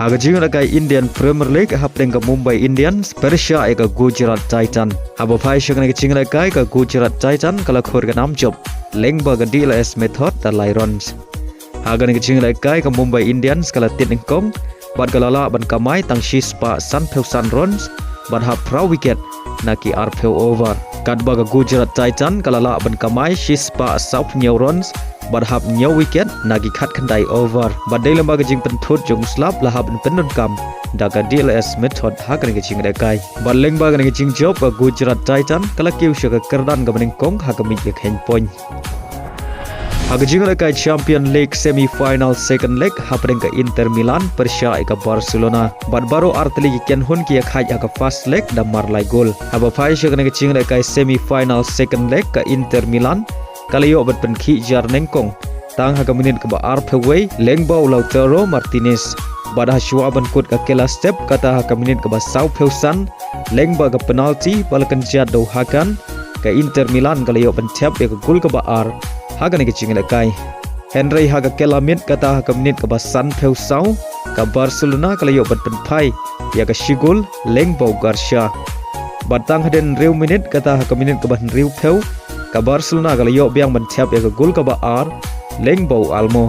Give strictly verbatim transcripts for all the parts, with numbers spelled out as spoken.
Ha ka jingïalehkai Indian Premier League, hapdeng ka Mumbai Indians pyrshah ïa ka Gujarat Titan. Haba phai sha kane ka jingïalehkai, ka Gujarat Titan ka la khur ka nam jop lyngba ka D L S method da lai runs. Ha kane ka jingïalehkai, ka Mumbai Indians ka la tied nyngkong bad ka la lah ban kamai tang shispah sanphew san runs bad hap phra wicket na ki arphew over. Katba ka Gujarat Titan ka la lah ban kamai shispah sawphew hynñiew runs bad hap hynñiew wicket na ki khatkhyndai over. Bad dei lyngba ka jingpynthut jong u slap la hap ban pyndonkam da ka D L S method ha kane ka jingïalehkai. Bad lyngba kane ka jingjop, ka Gujarat Titan ka la kiew sha ka kyrdan kaba nyngkong ha ka miej ka kheiñ point. Ha ka jingïalehkai Champion League semi-final second leg, hapdeng ka Inter Milan pyrshah ïa ka Barcelona. Bad baroh artylli ki kynhun ki ïakhaid ha ka first leg da mar lai gol. Haba phai sha kane ka jingïalehkai semi-final second leg, ka Inter Milan ka la ïoh ban pynkhih jar nyngkong tang ha ka minit kaba arphew wei lyngba u Lautaro Martinez. Bad ha shuwa ban kut ka kylla step, kata ha ka minit kaba sawphew san lyngba ka penalty ba la kynjat da u Hakan, ka Inter Milan ka la ïoh ban thep ïa ka gol kaba ar ha kane ka jingïalehkai. Hynrei ha ka kylla miet, kata ha ka minit kaba sanphew saw, ka Barcelona ka la ïoh ban pynphai ïa ka shi gol lyngba u Garcia. Bad tang hadien hynriew minit, kata ha ka minit kaba hynriewphew, ka Barcelona ka la ïoh biang ban thep ïa ka gol kaba ar lyngba u Olmo.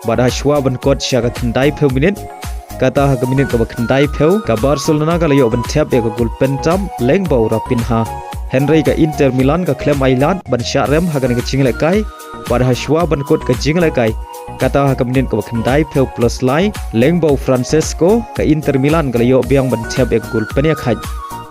Bad ha shuwa ban kut sha ka khyndaiphew minit, kata ha ka minit kaba khyndaiphew, ka Barcelona ka la ïoh ban thep ïa ka gol pyntam lyngba u Raphinha. Hynrei ka Inter Milan ka khlem ailad ban shah rem ha kane ka jingïalehkai. Bad ha shuwa ban kut ka jingïalehkai, kata ha ka minit kaba khyndaiphew plus lai, lyngba u Francesco, ka Inter Milan ka la ïoh biang ban thep ïa ka gol pynïakhaid.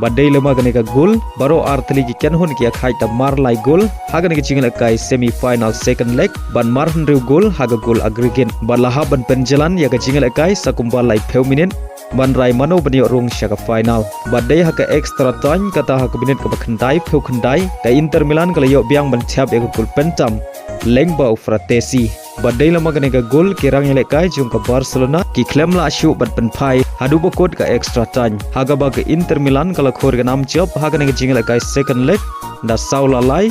Bad dei lyngba kane ka gol, baroh artylli ki kynhun ki ïakhaid da mar lai gol ha kane ka jingïalehkai semi-final second leg, bad mar hynriew gol ha ka gol aggregate. Bad la hap ban pynjlan ïa ka jingïalehkai sa kumba laiphew minit ban rai mano ban ïoh rung sha ka final. Bad dei ha ka extra time, kata ha ka minit kaba khyndaiphew khyndai, ka Inter Milan ka la ïoh biang ban thep ïa ka gol pyntam lyngba u Frattesi. Bad dei lyngba kane ka gol, ki rangïalehkai jong ka Barcelona ki khlem lah shuh ban pynphai haduh ba kut ka extra time, ha kaba ka Inter Milan ka la khur ka nam jop ha kane ka jingïalehkai second leg da saw la lai.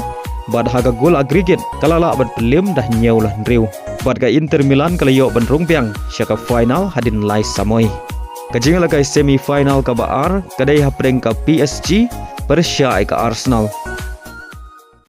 Bad ha ka gol aggregate ka la lah ban pynliem da hynñiew la hynriew. Bad ka Inter Milan ka la ïoh ban rung biang sha ka final hadien lai samoi. Ka jingïalehkai semi-final kaba ar ka dei hapdeng ka P S G pyrshah ïa ka Arsenal.